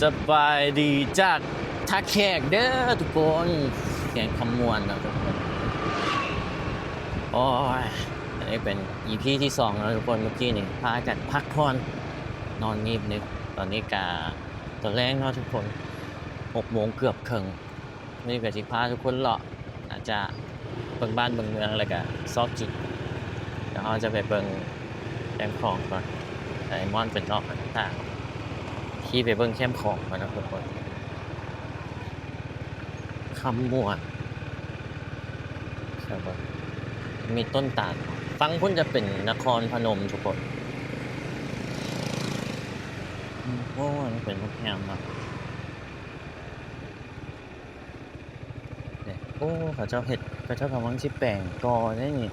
ສະບາຍດີຈາກທ່າແຂກເດີທຸກຄົນ, ແຂວງຄຳມ່ວນເນາະທຸກຄົນ. ໂອ້ຍ ອັນນີ້ເປັນອີພີທີສອງແລ້ວທຸກຄົນ. ເມື່ອກີ້ນີ້ພາກັນພັກຜ່ອນນອນງີບໜຶ່ງ. ຕອນນີ້ກະຕອນແລງເນາະທຸກຄົນ, ຫົກໂມງເກືອບເຄິ່ງ. ມື້ນີ້ກະຊິພາທຸກຄົນເລາະ ອາດຈະເບິ່ງບ້ານເບິ່ງເມືອງ ແລ້ວກະຊອກກິນ. ແລ້ວເຮົາຈະໄປເບິ່ງແຄມຂອງກ່ອນ, ໄປມ່ອນເປັນລອກຕ່າງໆ. ຂີ່ໄປເບິ່ງແຄມຂອງກ່ອນເນາະທຸກຄົນ. ຄຳມ່ວນ ມີຕົ້ນຕານ. ຝັ່ງພຸ້ນຈະເປັນນະຄອນພະນົມທຸກຄົນ. ໂອ້ ມັນເປັນໂຮງແຮມເນາະ. ໂອ້ ເຂົາເຈົ້າເຮັດ ເຂົາເຈົ້າກຳລັງຊິແປງກໍໄດ້ນີ້.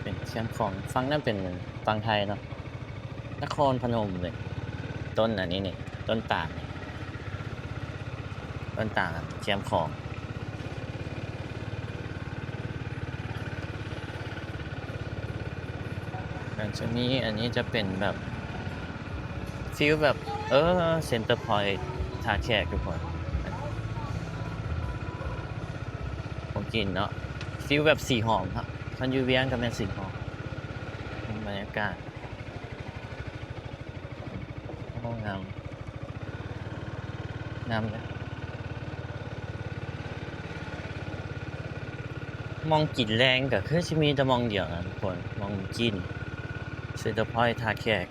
ເປັນແຄມຂອງ ຝັ່ງນັ້ນເປັນຝັ່ງໄທເນາະ, ນະຄອນພະນົມເລີຍ. ຕົ້ນອັນນີ້ນີ້ ຕົ້ນຕານນີ້ ຕົ້ນຕານແຄມຂອງ. ແລ້ວຈະມີ ອັນນີ້ຈະເປັນແບບ ຟີລແບບ ເອີ ເຊັນເຕີພອຍທ່າແຂກທຸກຄົນ. ຂອງກິນເນາະ ຟີລແບບສີຫອມເນາະ, ຄັນຢູ່ວຽງກະແມ່ນສີຫອມ. ບັນຍາກາດ ໂອ້ ງາມ ງາມເດ້. ໝ່ອງກິນແລງກະຄືຊິມີແຕ່ໝ່ອງດຽວນະທຸກຄົນ, ໝ່ອງກິນ ເຊັນເຕີພອຍທ່າແຂກ.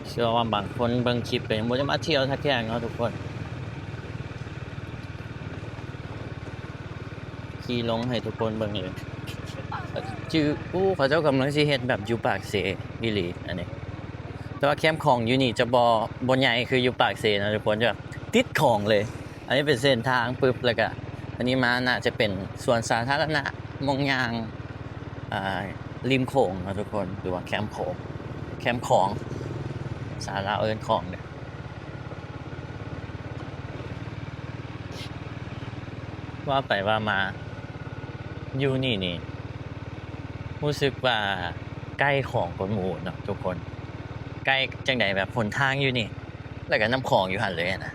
ເຊື່ອວ່າບາງຄົນເບິ່ງຄລິບກະຍັງບໍ່ໄດ້ມາທ່ຽວທ່າແຂກເນາະທຸກຄົນ. ຂີ່ລົງໃຫ້ທຸກຄົນເບິ່ງເລີຍ. ຈື່ ອູ້ ເຂົາເຈົ້າກຳລັງຊິເຮັດແບບຢູ່ປາກເຊອີ່ຫຼີອັນນີ້, ແຕ່ວ່າແຄມຂອງຢູ່ນີ້ຈະບໍ່ ບໍ່ໃຫຍ່ຄືຢູ່ປາກເຊເນາະທຸກຄົນ, ຈະແບບຕິດຂອງເລີຍ. ອັນນີ້ເປັນເສັ້ນທາງປຶບ ແລ້ວກະອັນນີ້ມາໜ້າຈະເປັນສວນສາທາລະນະ ໝ່ອງຍ່າງ ອ່າ ລິມໂຂງເນາະທຸກຄົນ ຫຼືວ່າແຄມໂຂງ ແຄມຂອງ ພາສາລາວເອີ້ນຂອງເດີ. ວ່າໄປວ່າມາ ຢູ່ນີ້ນີ້ ຮູ້ສຶກວ່າໃກ້ຂອງກວ່າໝູ່ເນາະທຸກຄົນ. ໃກ້ຈັ່ງໃດ ແບບຫົນທາງຢູ່ນີ້ ແລ້ວກະນ້ຳຂອງຢູ່ຫັ້ນເລີຍນະ,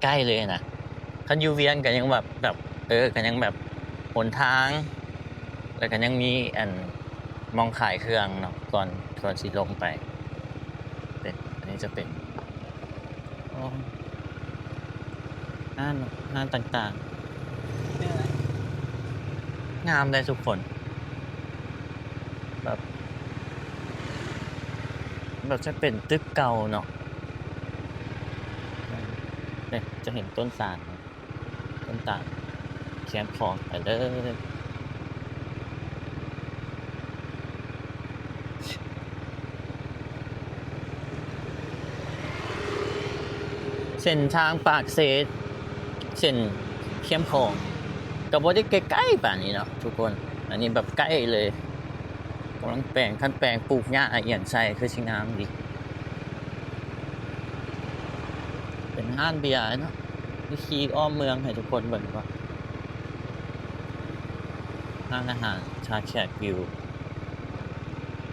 ໃກ້ໆເລີຍນະ. ຄັນຢູ່ວຽງກະຍັງແບບ ແບບ ເອີ ກະຍັງແບບຫົນທາງ ແລ້ວກະຍັງມີອັນ ໝ່ອງຂາຍເຄື່ອງເນາະ ກ່ອນ ກ່ອນຊິລົງໄປ. ເປັນ ອັນນີ້ຈະເປັນ ໂອ້ ຮ້ານ ຮ້ານຕ່າງໆ ງາມເດ້ທຸກຄົນ. ແບບ ແບບຈະເປັນຕຶກເກົ່າເນາະ. ນີ້ຈະເຫັນຕົ້ນຕານ ເປັນຕາແຄມຂອງໄປເລີຍ. ເສັ້ນທາງປາກເຊ ເສັ້ນແຄມຂອງ ກະບໍ່ໄດ້ໃກ້ໆປານນີ້ເນາະທຸກຄົນ, ອັນນີ້ແບບໃກ້ເລີຍ. ກຳລັງແປງ ຄັນແປງປູກຫຍ້າອີ່ຫຍັງໃສ່ຄືຊິງາມອີກ. ເປັນຮ້ານເບຍເນາະ, ຂີ່ອ້ອມເມືອງໃຫ້ທຸກຄົນເບິ່ງກ່ອນ. ຮ້ານອາຫານທ່າແຂກວິວ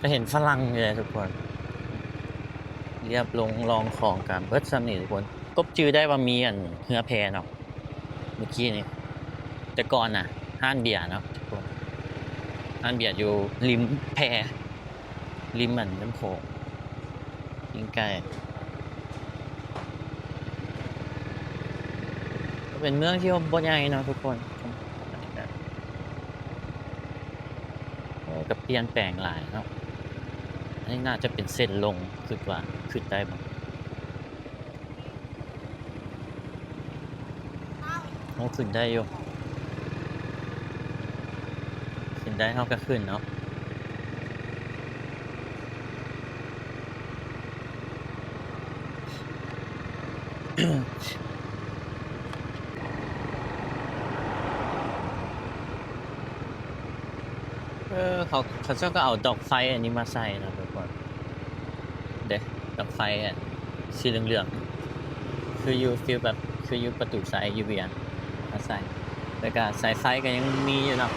ກະເຫັນຝຣັ່ງຢູ່ເດ້ທຸກຄົນ. ລຽບລົງລອງຂອງກັນເບິດສ່ຳນີ້ທຸກຄົນ. ກົບຈື່ໄດ້ວ່າມີອັນເຮືອແພເນາະ. ເມື່ອກີ້ນີ້ ແຕ່ກ່ອນນະ ຮ້ານເບຍເນາະທຸກຄົນ, ຮ້ານເບຍຢູ່ລິມແພ ລິມອັນນ້ຳໂຂງ ປີ້ງໄກ່. ກະເປັນເມືອງທີ່ວ່າບໍ່ໃຫຍ່ເນາະທຸກຄົນ. ໂອ້ ກະປ່ຽນແປງຫຼາຍເນາະ. ອັນນີ້ໜ້າຈະເປັນເສັ້ນລົງ ຄິດວ່າ ຄິດໄດ້ບໍ່? ໂອ້ ຂຶ້ນໄດ້ຢູ່, ຂຶ້ນໄດ້ເຮົາກະຂຶ້ນເນາະ. ເອີ ເຂົາ ເຂົາເຈົ້າກະເອົາດອກໄຟອັນນີ້ມາໃສ່ເນາະທຸກຄົນ. ເດ້ ດອກໄຟອັນສີເຫຼືອງໆ ຄືຢູ່ ຟີລແບບ ຄືຢູ່ປະຕູໄຊຢູ່ວຽງ. ເອີ ໃສ່ ແລ້ວກະສາຍໄຟກໍຍັງມີຢູ່ເນາະ.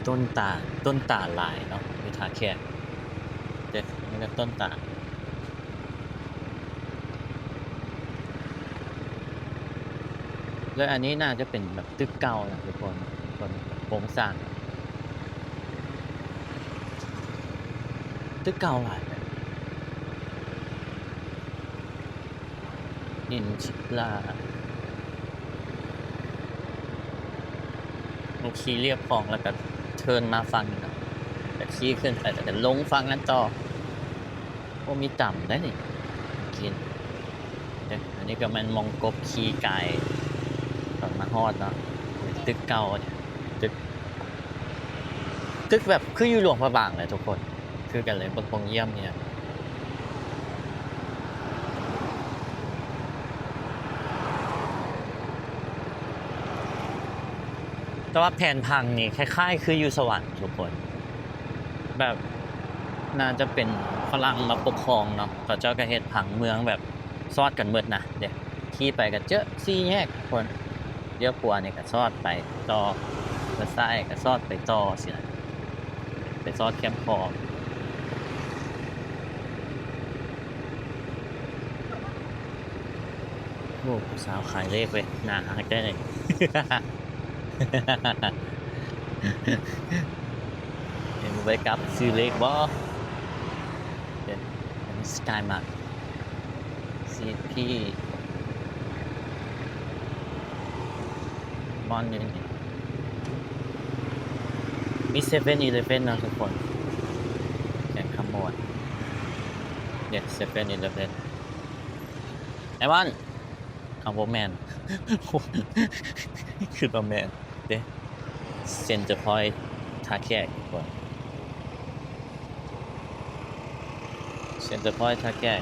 ຕົ້ນຕານ ຕົ້ນຕານຫຼາຍເນາະ ຢູ່ທ່າແຂກເດ້ ມີແຕ່ຕົ້ນຕານ. ແລ້ວອັນນີ້ໜ້າຈະເປັນແບບຕຶກເກົ່ານະທຸກຄົນ ຄົນໂຄງສ້າງ ຕຶກເກົ່າຫຼາຍແບບ ຫີນຊິບລາ ເຮົາຂີ່ລຽບຄອງແລ້ວກໍເທີນມາຝັ່ງນີ້ເນາະ ແລ້ວຂີ່ຂຶ້ນໄປ ແລ້ວກໍລົງຝັ່ງນັ້ນຕໍ່. ໂອ້ ມີຕຳໄດ໋ນີ້ ກິນເດ້. ອັນນີ້ກໍແມ່ນໝ່ອງກົບຂີ່ກາຍຕອນມາຮອດເນາະ ຕຶກເກົ່າ ຕຶກ ຕຶກແບບຄືຢູ່ຫຼວງພະບາງແຫຼະທຸກຄົນ ຄືກັນເລີຍ ເບິ່ງປ່ອງຢ້ຽມນີ້ນະ. ແຕ່ວ່າແຜນຜັງນີ້ຄ້າຍໆຄືຢູ່ສະຫວັນທຸກຄົນ ແບບໜ້າຈະເປັນຝຣັ່ງມາປົກຄອງເນາະ ເຂົາເຈົ້າກໍເຮັດຜັງເມືອງແບບສອດກັນໝົດນະເດ້. ຂີ່ໄປກໍເຈີສີ່ແຍກທຸກຄົນ ລ້ຽວຂວານີ້ກໍສອດໄປຕໍ່ ລ້ຽວຊ້າຍກໍສອດໄປຕໍ່ຊີ້ນະ ໄປສອດແຄມຂອງ. ໂອ້ ຜູ້ສາວຂາຍເລກເວີຍ ໜ້າຮັກແທ້ນີ້. ເຫັນໄວ້ກັບຊື້ເລກບໍ່? ເປັນ ອັນນີ້ Skymark ຊີພີ ບ່ອນນີ້ ມີ Seven Eleven ເນາະທຸກຄົນ ແຂວງຄຳມ່ວນ ເດ້ Seven Eleven. ໄອ້ບອນ ເອົາ ບໍ່ແມ່ນ ຄິດວ່າແມ່ນເດ້ Centrepoint ທ່າແຂກທຸກຄົນ Centrepoint ທ່າແຂກ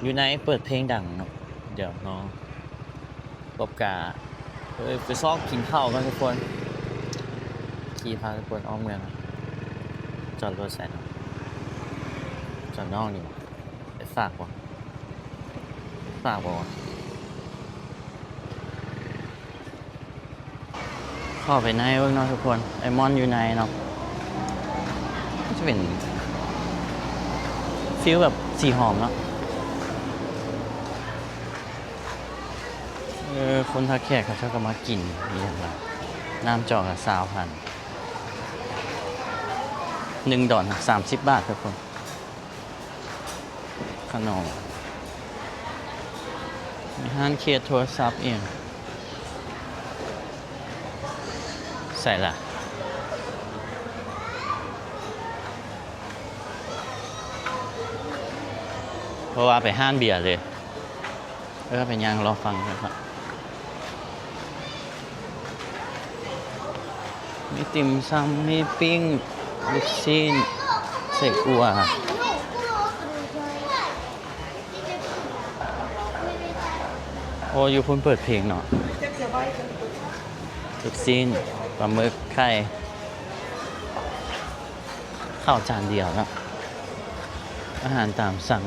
ຢູ່ໃນເປີດເພງດັງເນາະ. ດຽວເຮົາ ກົບກະ ເອີ ໄປຊອກກິນເຂົ້າກ່ອນທຸກຄົນ ຂີ່ພາທຸກຄົນອ້ອມເມືອງ. ຈອດລົດໃສເນາະ? ຈອດນອກນີ້ ໄປຝາກບໍ່? ຝາກບໍ່ວະ? ເຂົ້າໄປໃນເບິ່ງເນາະທຸກຄົນ ໄອມອນຢູ່ໃນເນາະ ກໍຈະເປັນຟີລແບບສີຫອມເນາະ. ເອີ ຄົນທ່າແຂກເຂົາເຈົ້າກໍມາກິນອີ່ຫຍັງລະ ນ້ຳຈອກລະຊາວພັນ ໜຶ່ງດອນສາມສິບບາດທຸກຄົນ. ຂະໜົມ ມີຮ້ານເຄສໂທລະສັບອີ່ຫຍັງ ໃສລະ? ເພາະວ່າໄປຮ້ານເບຍເລີຍ. ເອີ ໄປຍ່າງລໍຟັງກັນເນາະ. ມີຕິ່ມຊຳ ມີປີ້ງ ລູກຊີ້ນ ໄສ້ອົ່ວ. ໂອ້ ຢູ່ພຸ້ນເປີດເພງເນາະ. ລູກຊີ້ນ ປາໝຶກ ໄຂ່ ເຂົ້າຈານດຽວເນາະ. ອາຫານຕາມສັ່ງ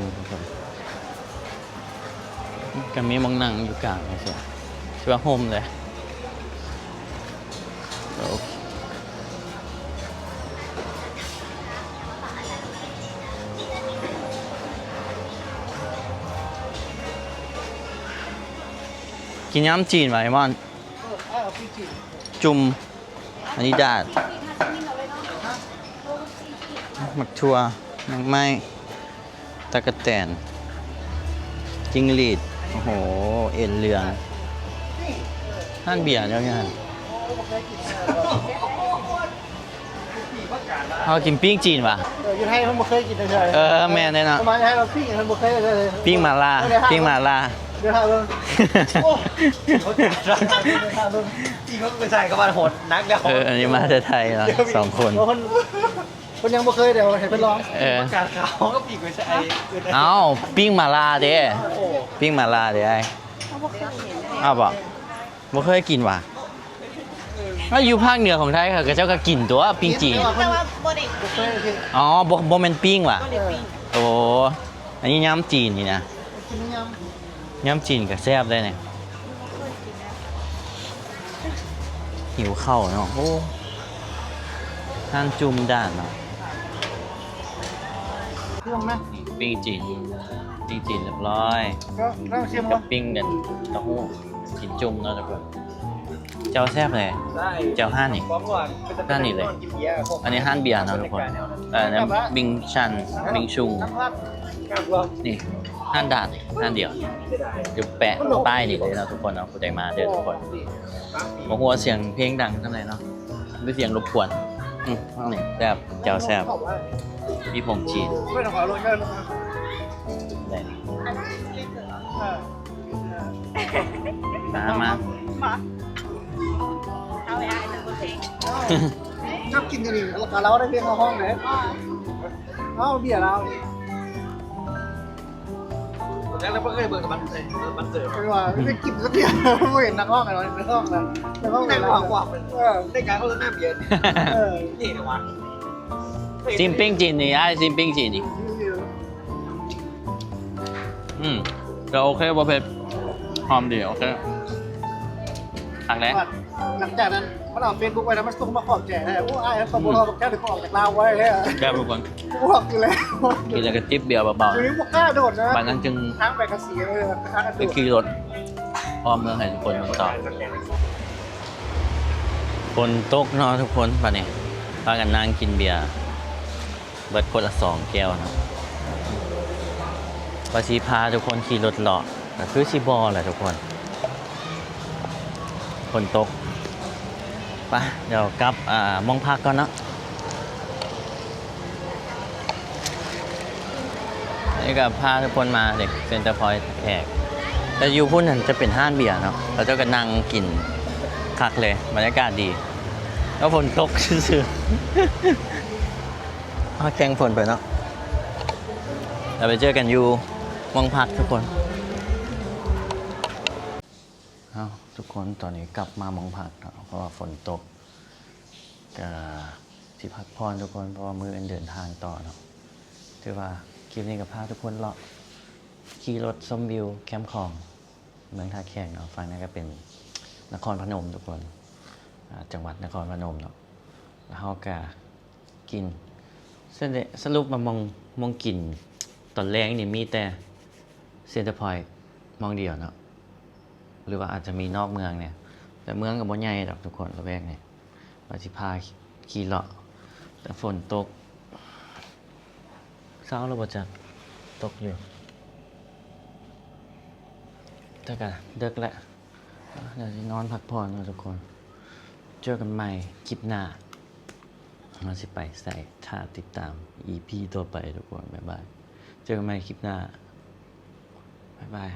ກໍມີໝ່ອງນັ່ງຢູ່ກາງຈັ່ງຊີ້ ຖືວ່າຮົ່ມເລີຍ. ໂອເຄ ກິນຍຳຈີນຫວາ ໄອ້ມອນ? ຈຸ່ມ ອັນນີ້ດາດ ໝາກຖົ່ວ ໝາກໄມ້ ຕະກະແຕນ ຈິ້ງຫຼີດ ໂອ້ໂຫ ເອັນເຫຼືອງ. ຮ້ານເບຍແນວນີ້ຫັ້ນ ເຮົາກິນປີ້ງຈີນຫວາ? ເອີ ຢູ່ໄທເພິ່ນບໍ່ເຄີຍກິນເທື່ອ. ເອີ ແມ່ນເດ້ເນາະ ປະມານໃຫ້ເຮົາປີ້ງເພິ່ນບໍ່ເຄີຍເລີຍ. ປີ້ງໝາລ່າ ປີ້ງໝາລ່າ ດຽວຖ້າເບິ່ງ ດຽວຖ້າເບິ່ງ. ປີ້ງເພິ່ນໄປໃສ່ກັບບ້ານໂຫດໜັກແລ້ວ. ເອີ ອັນນີ້ມາແຕ່ໄທເນາະ ສອງຄົນ ເພິ່ນ ເພິ່ນຍັງບໍ່ເຄີຍ ດຽວໃຫ້ເພິ່ນລອງ. ເອີ ປະກາດຂ່າວກໍປີ້ງໄປໃສ່. ເອົ້າ ປີ້ງໝາລ່າເດ້ ໂອ້ ປີ້ງໝາລ່າເດ້ອ້າຍ. ເຮົາບໍ່ເຄີຍເຫັນ ເອົາບໍ່? ບໍ່ເຄີຍກິນຫວາ? ເອົາ ຢູ່ພາກເໜືອຂອງໄທ ເຂົາເຈົ້າກໍກິນຕົວ ປີ້ງຈີນ. ແຕ່ວ່າບໍ່ໄດ້ ບໍ່ເຄີຍເຫັນ. ອໍ ບໍ່ ບໍ່ແມ່ນປີ້ງຫວາ? ບໍ່ໄດ້ປີ້ງ. ໂອ້ ອັນນີ້ຍຳຈີນນີ້ນະ. ກິນຍຳ ຍຳຈີນກໍແຊບເດ້ນີ້. ຫິວເຂົ້າເນາະ. ໂອ້ ຮ້ານຈຸ່ມດ່ານເນາະ. ເຄື່ອງນະ ປີ້ງຈີນ ປີ້ງຈີນຮຽບຮ້ອຍ ກໍລອງຊິມ ກັບ ເນາະ ປີ້ງອັນເຕົ້າຫູ້ ກິນຈຸ່ມເນາະທຸກຄົນ. ແຈ່ວແຊບເລີຍ ແຈ່ວຮ້ານນີ້ ຮ້ານນີ້ເລີຍ. ອັນນີ້ຮ້ານເບຍເນາະທຸກຄົນ. ເອີ ບິງຊັນ ບິງຊຸງ ນີ້ຮ້ານດ່ານນີ້ ຮ້ານດຽວ ຢູ່ແປະປ້າຍນີ້ເລີຍເນາະທຸກຄົນເນາະ. ຜູ້ໃດມາເດີທຸກຄົນ. ບໍ່ຮູ້ວ່າສຽງເພງດັງສ່ຳໃດເນາະ ຫຼືສຽງລົບກວນ. ອືມ ນີ້ແຊບ ແຈ່ວແຊບ ມີຜົງຈີນ. ໄດ້ ມາ ມາ ມາ ເຈົ້າກິນຢູ່ນີ້ ລາວໄດ້ເພງເຮົາຮ້ອງເດ້. ເອົາເບຍລາວນີ້ ແລ້ວບໍ່ເຄີຍເບິ່ງ ແຕ່ມັນ ມັນເຈີ ຄືວ່າໄດ້ກິນສັກເທື່ອ ບໍ່ເຫັນນັກຮ້ອງ ນັກຮ້ອງນະ ນັກຮ້ອງ ນັກຮ້ອງ ເອີ ໃນການໂຄສະນາເບຍນີ້ ເອີ ນີ້ນະວະ. ຊິມປີ້ງຈີນນີ້ ອ້າຍຊິມປີ້ງຈີນນີ້. ອືມ ກໍໂອເຄ ບໍ່ເຜັດ ຫອມດີ ໂອເຄ ຄັກແລ້ວ. ຫຼັງຈາກນັ້ນ ມັນເອົາເຟສບຸກໄວ້ນະ ມັນສົ່ງມາຂອບໃຈນະ. ໂອ້ ອ້າຍ ເຂົາບໍ່ເອົາບັກແກ້ວ ເຂົາອອກຈາກລາວໄວ້ແທ້ ແຊບທຸກຄົນ. ບອກຢູ່ແລ້ວ ກິນແລ້ວກໍຈິບເບຍເບົາໆ ຄືບໍ່ກ້າໂດດນະ ບາດນັ້ນຈຶ່ງ ທາງໄປກະເສຍ ເອີ ທາງກະໂດດ ຂີ່ລົດອ້ອມເມືອງໃຫ້ທຸກຄົນເບິ່ງຕໍ່. ຝົນຕົກເນາະທຸກຄົນ ບາດນີ້ພາກັນນັ່ງກິນເບຍ ເບິດຄົນລະສອງແກ້ວເນາະ. ວ່າຊິພາທຸກຄົນຂີ່ລົດເລາະ ກໍຄືຊິບໍ່ແຫຼະທຸກຄົນ ຝົນຕົກ. ໄປ ດຽວກັບ ອ່າ ໝ່ອງພັກກ່ອນເນາະ. ນີ້ກໍພາທຸກຄົນມາເດ ເຊັນເຕີພອຍແຂກ ແຕ່ຢູ່ພຸ້ນຫັ້ນຈະເປັນຮ້ານເບຍເນາະ ເຂົາເຈົ້າກໍນັ່ງກິນຄັກເລີຍ ບັນຍາກາດດີ ແລ້ວຝົນຕົກຊື່ໆ. ເຮົາແຂ່ງຝົນໄປເນາະ ແລ້ວໄປເຈີກັນຢູ່ໝ່ອງພັກທຸກຄົນ. ເອົ້າ ທຸກຄົນ ຕອນນີ້ກັບມາໝ່ອງພັກເນາະ ເພາະວ່າຝົນຕົກ ກະຊິພັກຜ່ອນທຸກຄົນ ເພາະວ່າມື້ອື່ນເດີນທາງຕໍ່ເນາະ. ຖືວ່າຄລິບນີ້ກໍພາທຸກຄົນເລາະຂີ່ລົດຊົມວິວແຄມຂອງເມືອງທ່າແຂກເນາະ. ຝັ່ງນັ້ນກໍເປັນນະຄອນພະນົມທຸກຄົນ ອາ ຈັງຫວັດນະຄອນພະນົມເນາະ. ແລ້ວເຮົາກະກິນ ສະ ສະຫຼຸບວ່າໝ່ອງ ໝ່ອງກິນຕອນແລງນີ້ມີແຕ່ເຊັນເຕີພອຍໝ່ອງດຽວເນາະ ຫຼືວ່າອາດຈະມີນອກເມືອງແດ່ ແຕ່ເມືອງກໍບໍ່ໃຫຍ່ດອກທຸກຄົນ ລະແວກນີ້. ວ່າຊິພາຂີ່ເລາະ ແຕ່ຝົນຕົກ ເຊົ້າແລ້ວບໍ່ຈັກ ຕົກຢູ່ ແຕ່ກະເດິກແລ້ວ ດຽວຊິນອນພັກຜ່ອນເນາະທຸກຄົນ. ເຈີກັນໃໝ່ຄລິບໜ້າ ເຮົາຊິໄປໃສ ຖ້າຕິດຕາມອີພີຕໍ່ໄປທຸກຄົນ. ບາຍບາຍ ເຈີກັນໃໝ່ຄລິບໜ້າ ບາຍບາຍ.